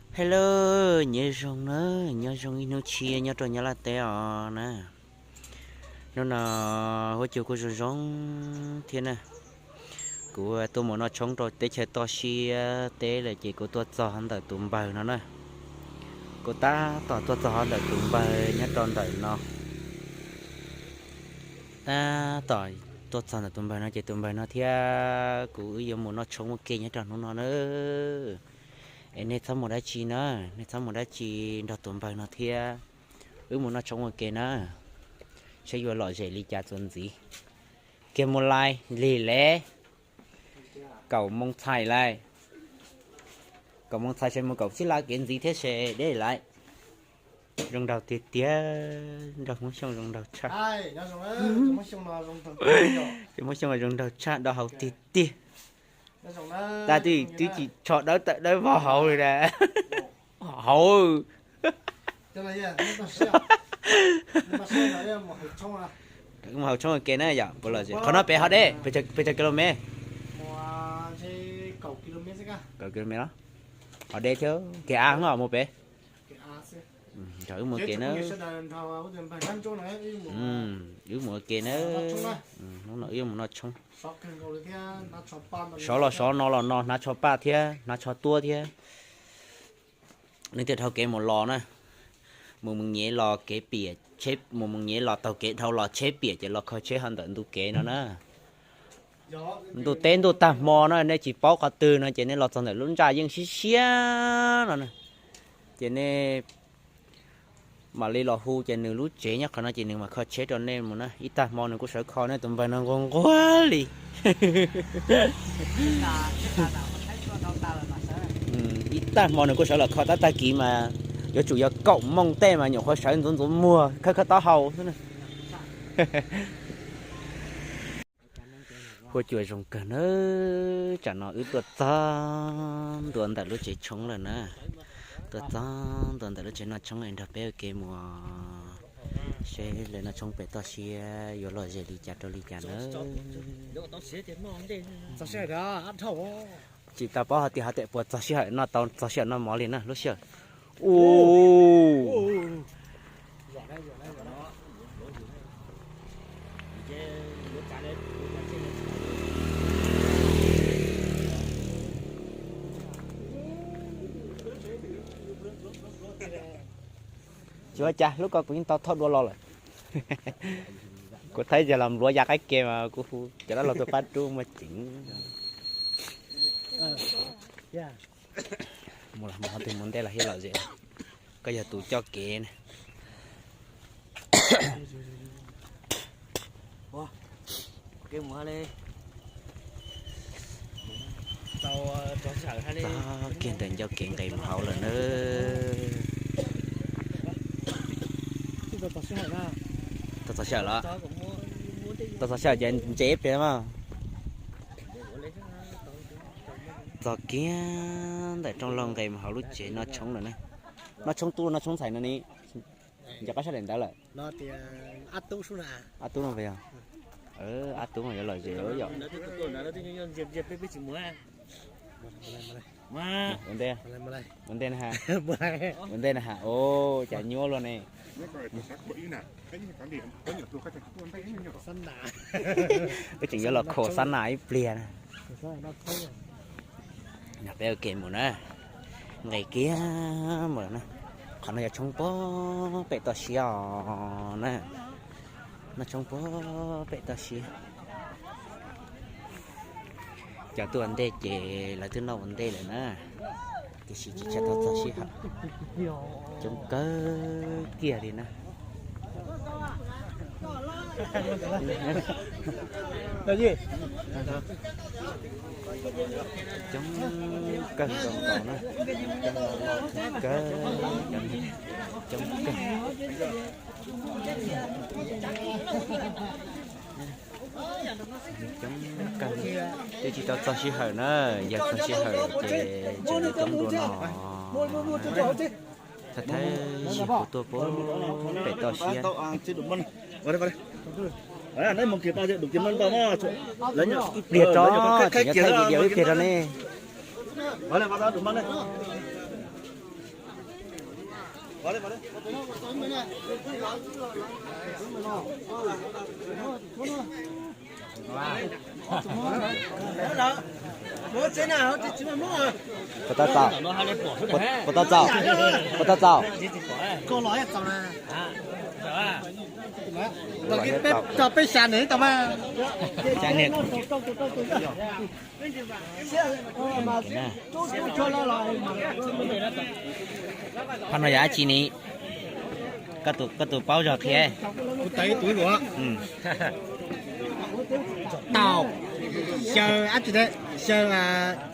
Hello, nyob zoo na, nyob zoo ib hnub tshiab nyob rau Nyab Laj teb os na. Hnub no huab cua kuj zoo zoo thiab na. Kuv tuaj mus noj tshoob rau teb chaws toj siab teb lawm ces kuv tuaj txog ntawm tus npawg no na. Kuv tab tom tuaj txog ntawm tus npawg nyob rau ntawm no. Tab tom tuaj txog ntawm tus npawg no ces tus npawg no thiab kuv wb yuav mus noj tshoob ua ke nyob rau hnub no na. Es nej txhob mus dab tsi na, nej txhob mus dab tsi nrog tus npawg no thiab. Wb mus noj tshoob ua ke na, saib yuav lom zem li cas txuas ntxiv. Kiag mus lais lig lawm, kaum moo txhais lawm. Kaum moo txhais ces mus kaum tsib lab kev ntxiv thiab ces deb lawm. Zoo nraug tiag tiag, nraug Hmoob Xyooj zoo nraug tshaj. Cov Hmoob Xyooj zoo nraug tshaj, dawb hau tiag tiag. Tab twb tsis tsho dawb tawm dawb vog hauv li na. Hauv. Mus haus tshoob ua ke na yom, puas lom zem? Qhov no pem ho deb, pes tsawg kis lus mes? Kaum kis lus mes los? Ho deb thiab, kev av no mus pem. Wb mus ua ke na. Wb mus ua ke na. Hnub no wb yuav mus noj tshoob. Sov los sov, no los no, hnav tsho paj thiab, hnav tsho tuab thiab. Nws thiaj dhau kev mus los na. Mus mus nyev los kev piam, mus mus nyev los taug kev dhau los tsheb piam ces los kho tsheb ho ntawm ntu kev no na. Ntuj teb ntuj tag hmo no nej tsis paub qhov twg no ces nej los txog ntawm lub ntsaj yeej siab siab no na. Ces nej mam li los hu ces nws lub tsev nyob qhov no ces nws mam kho tsheb rau nej mus na. Ib tag hmo nws kuj sawv kho nej tus npawg no nquag nquag li. Ib tag hmo nws kuj sawv los kho tab tag kis mas yuav tsum yog kaum moos tej mas nyuam qhuav sawv ntxuav ntxuav muag khawb khawb taub hau xwb na. Huab cua zoo kawg na. Tsam no wb tuaj txog ntua ntawm lub tsev tshoob lawm na. Tuaj txog ntua ntawm lub tsev noj tshoob es nrog peb ua ke mus seb lawv noj tshoob pem toj siab yuav lom zem li cas rau li cas na. Tsis tau paub hais tias ho tias puas txog sij hawm noj tau, txog sij hawm noj mov li na lub sij hawm. U, tsis ua cas, lub ko kuv yeej tau thauj dua los lawm. Kuv thaib yog los npluav ya qaib ke mas kuv hu cov dab laug tuaj pab rub muaj ceev. Mus los mus qhov twg mus ntej los thiaj lom zem. Koj yog tus coj kev na. Txog kiag ntawm ncauj kev nqes mus hauv lawm na. Tau txog sij hawm los? Tau txog sij hawm ces ntse ib pliag mas. Txog kiag ntawm rooj laug nqes mus hauv lub tsev noj tshoob lawm na. Noj tshoob tub noj tshoob ntxhais no ne? Nco qab sab daim ntawv lawm. Ab tub no puas yog? Ab tub no yuav lom zem yom. Ua ntej, ua ntej na ha. Ua ntej na ha. O, cas nyuaj luaj ne. Wb tseem yuav los khom xab nas ib pliag na. Peb ua ke mus na. Nqes kiag mus lawm na. Qhov no yog tshoob puag pem toj siab os na. Noj tshoob puag pem toj siab. Cov tuaj ua ntej ces lawv twb noj ua ntej lawm na, tiam sis tsis tshua tau txog sij hawm. Coob kawg kiag li na. Coob kawg nkaus na. Coob kawg. Coob kawg. Coob kawg. Twb tsis tau txog sij hawm na, yog txog sij hawm ces tseem coob dua no. Thaum thawj zaug kuv tuaj puag pem toj siab. Ib pliag rau, tseem yuav thaij video ib pliag rau ne. Puas tau txaus? Puas tau txaus? Puas tau txaus? Tso peb xya niam tau mas. Qhov no yog dab tsi ne? Koj tus paub zog qhia. Kuv tau ib tug luaj. Tau. Xyaw dab tsi ne? Xyaw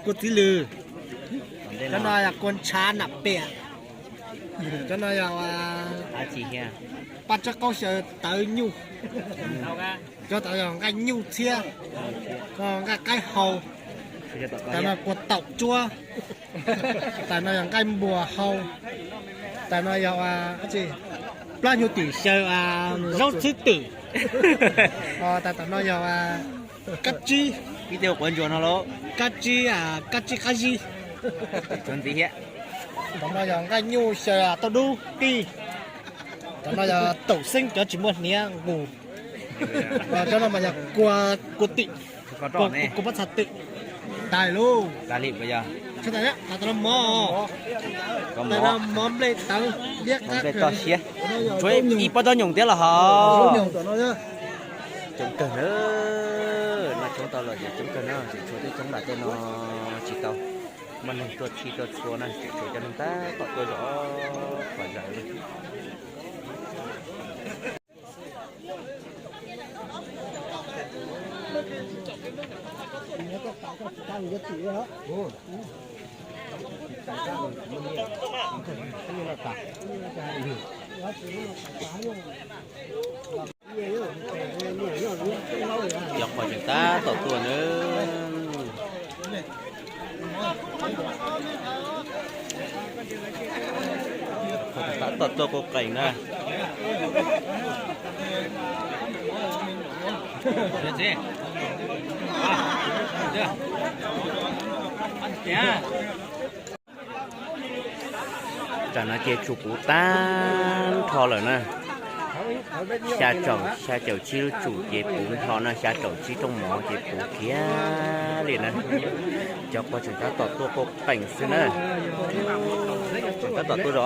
kua txiv lws. Cov no yog kua ntshav nam piam. Cov no yog paj tsawb qaub xyaw tawv nyuj. Cov tom yog nqaij nyuj txhiab, nqaij qaib hau. Tam no kua taum tsuab. Tam no yog nqaij npuas hau. Tam no yog plab nyuj twm xyaw zaub xwb twm. Tam no yog kab tsib, kab tsib, kab tsib qab zib. Tam no yog nqaij nyuj xyaw tauj dub qij. Tam no yog taum xeeb cov tsis muaj hniav nqus. Cov no mas yog kua, kua tim, kua pob txha tim. Tas lawm. Tas li puas yog? Tam no mov, tam no mov nplej tawv liab qab kawg. Tshuav ib pob zaub nyoos thiab los hos. Coob kawg na, noj tshoob tau los ces coob kawg na, tseem tshuav tej coob nram tej no tsis tau. Muaj neeg tuaj txhij tuaj txhua na, tseem tshuav cov neeg tab tom tuaj zov qhov zaws na. Cov qhov tseem tab tom tuaj na. Tab tom tuaj kuj qees na. Tsam no ces tsum puv tag nrho lawm na. Xya caum, xya caum tsib lub tsum ces puv nrho na, xya caum tsib rooj mov ces puv kiag li na. Cov qhov tseem tab tom tuaj kuj qees xwb na. Tseem tab tom tuaj zov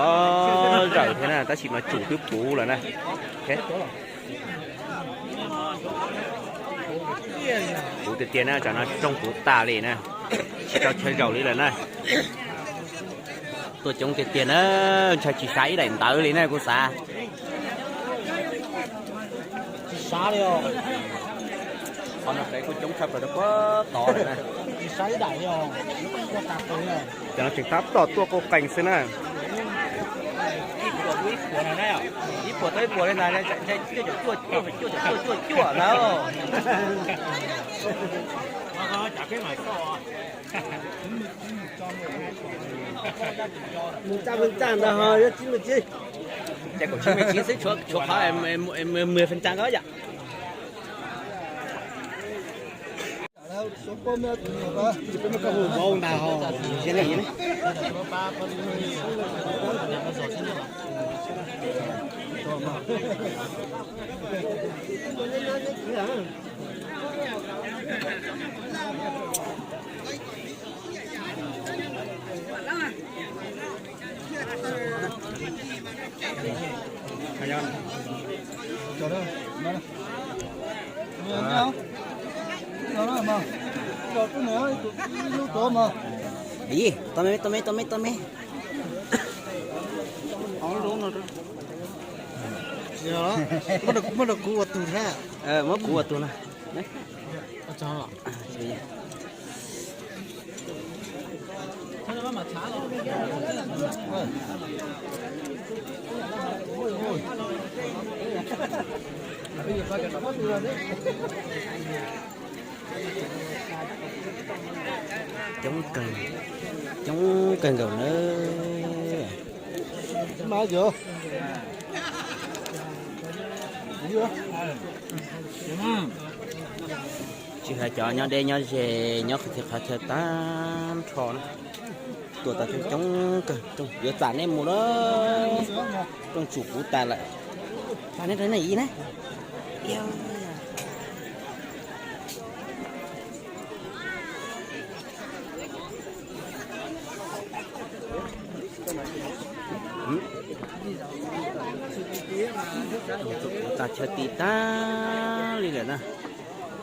zaws thiab na, tab sis mas tsum twb puv lawm na. Puv tiag tiag na, tsam no rooj puv tas li na, tsis tau chaw zaum li lawm na. Tuaj coob tiag tiag na, ntshai tsis xav ib daim ntawv li na kuv xav. Tsis xav li os. Qhov no pem kuj coob tshaj plaws rau puag tod lawm na. Tsis xav ib daim li os. Ua tas kawg li os. Cov no tseem tab tom tuaj kuj qees xwb na. Ib puas tau ib puas li ntag, cuaj caum cuaj, cuaj caum cuaj, cuaj caum cuaj ntag. Mus txaj mus txaj ntag ho, yog tsib mươi chín. Ces kaum tsib mươi chín xwb, tshuav qhov mười phần trăm yom. Ib, tau me, tau me, tau me, tau me. Muab rau kuv ua tus na. Muab kuv ua tus na. Coob kawg, coob kawg nkaus na. Tsis hais cov nyob deb nyob ze, nyob qhov twg qhov chaw tag nrho na. Tuaj tau coob coob kawg, yuav txam nej mus na. Rooj tsum puv tas lawm. Txam nej rau nej ib na. Rooj tsum puv tas chaw ti tag li lawm na.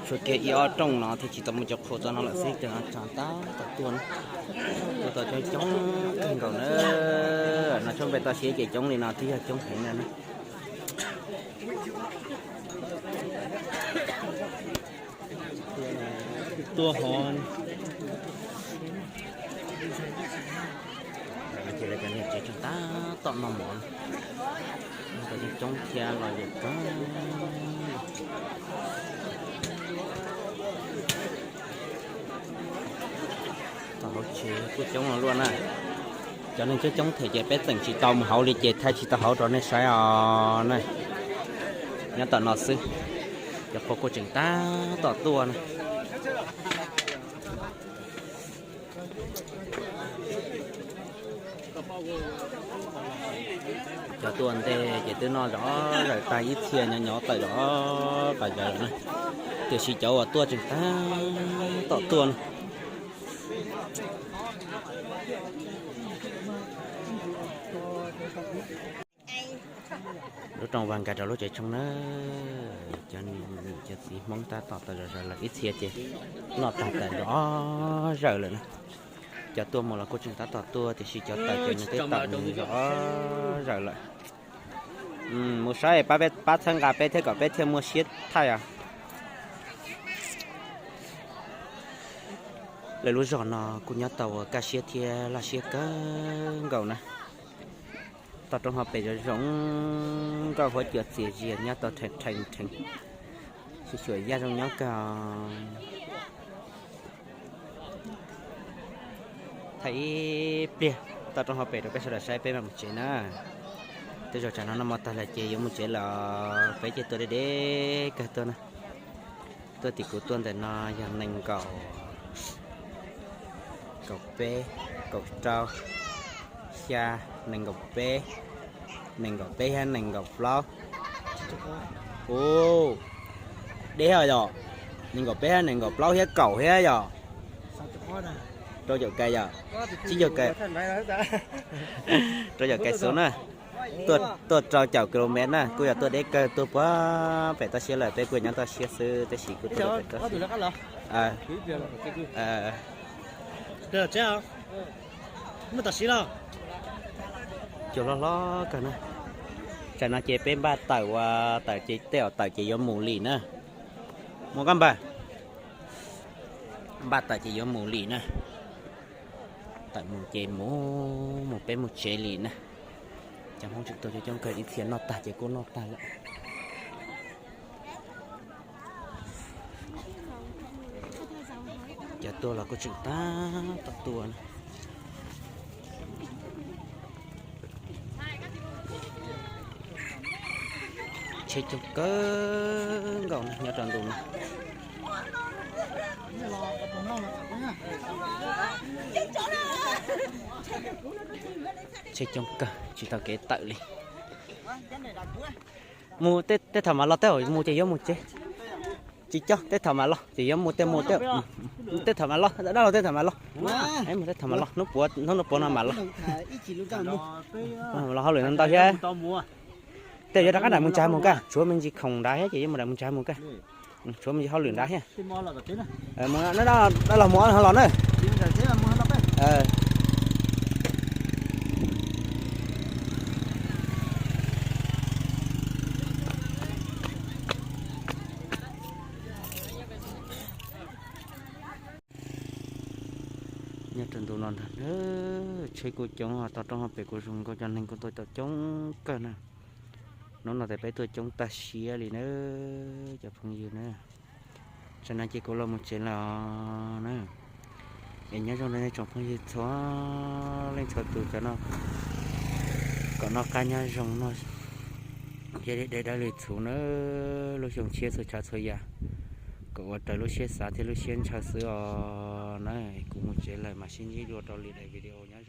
Tshuav kiag ib ob rooj no thiaj tsis tau mus cov qhua txog no lawm xwb, cov no tsam tab tom tuaj na. Tuaj tau coob coob kawg nkaus na. No tshaj npe toj siab ces coob li no twb yog coob heev na. Tuaj hov. Ces lawv cov niag tsev tseem tab tom noj mov, cov coob thiab los yawm kawg. Tom hauv tsev kuj coob luaj na. Cov neeg coob coob thiab ces peb tseem tsis tau mus hauv li ces thaij tsis tau hauv rau nej saib os na. Nyob tom no xwb, cov qhua kuj tseem tab tom tuaj na. Cov tuaj ntej ces twb noj zom zaws tag ib txhia nyob nyob tawm zom qab zaws lawm na. Tiam sis cov uas tuaj tseem tab tom tuaj na. Lub rooj vag nkag rau lub tsev tshooj na. Cov niam cov txiv Hmoob tab tom tawm zom zaws lawm, ib txhia ces noj tag tawm zom zaws lawm na. Cov tuaj mus los kuj tseem tab tom tuaj tiam sis cov tawm ces nws twb tawm zom zaws lawm. Mus saib pab txhawb nqa peb thiab kom peb thiaj muaj siab thaij os. Lawv lub zos no kuj nyob tau ua kaj siab thiab laj siab kawg nkaus na. Toj roob hauv pes zoo zoo nkauj, huab cua txias zias nyob tau rhees rhees, xyuam xyuam yaj zoo nyob kawg. Thaij ib pliag toj roob hauv pes rau peb sawv daws saib peb mam mus tsev na. Tej zaum tsam no noj mov tag lawm ces yuav mus tsev lawm, peb ces tuaj deb deb kawg tuaj na. Tuaj tim kuv tuaj ntawm no yog nees nkaum, kaum peb, kaum rau, xya, nees nkaum peb, nees nkaum peb thiab nees nkaum plaub. Ub, deb os yom, nees nkaum peb thiab nees nkaum plaub thiab kaum thiab yom. Rau caum kais yom, tsib caum kais, rau caum kais xwb na. Tuaj rau caum kilomev na, kuj yog tuaj deb kawg, tuaj puag pem toj siab lawm, peb kuj nyob toj siab xwb tab sis kuj tuaj pem toj siab. Cua hlob hlob kawg na. Tsam no ces peb npaj tawm ua, tawm ces tej zaum tawm ces yuav mus li na. Mus koj npawg. Npaj tawm ces yuav mus li na. Tawm mus ces mus, mus peb mus tsev li na. Cov Hmoob tseem tuaj coob coob kawg, ib txhia noj tag ces kuj noj tag lawm. Cov tuaj los kuj tseem tab tom tuaj na. Tsheb coob kawg nkaus nyob rau ntu no. Tsheb coob kawg tsis tau kev tawm li. Mus tej thaum mas los tej zaum mus ces yuav mus tsev. Tsis coj tej thaum mas los ces yuav mus tej mus tej. Tej thaum mas los, dab laug tej thaum mas los. Mus tej thaum mas los, hnub puav hnub puav no mas los. Los hauj lwm ntau thiab. Tej yuav rov qab nram mus tsav mus kaj, tshuav me ntsis khoom nrad thiab ces yuav mus nram mus tsav mus kaj. Tshuav me ntsis hauj lwm nrad thiab. Dab laug mus los na. Nyob rau ntu no nrag na, tsheb kuj coob, toj roob hauv pes kuj zoo nkauj, cov neeg kuj tuaj tau coob kawg na. Hnub no ces peb tuaj coob tag siab li na cov phooj ywg na. Tsam no ces kuv los mus tsev lawm os na. Es nyob zoo rau nej tsoom phooj ywg txhua leej txhua tus, cov no kom noj qab nyob zoo, thiaj li dawb dawb li txhuv na. Lub xyoo tshiab txhua tsav txhua yam kom ua raws lub siab xav thiab lub siab ntshaw xwb os na. Kuv mus tsev lawm, mam sib ntsib dua rau lwm daim video nyob.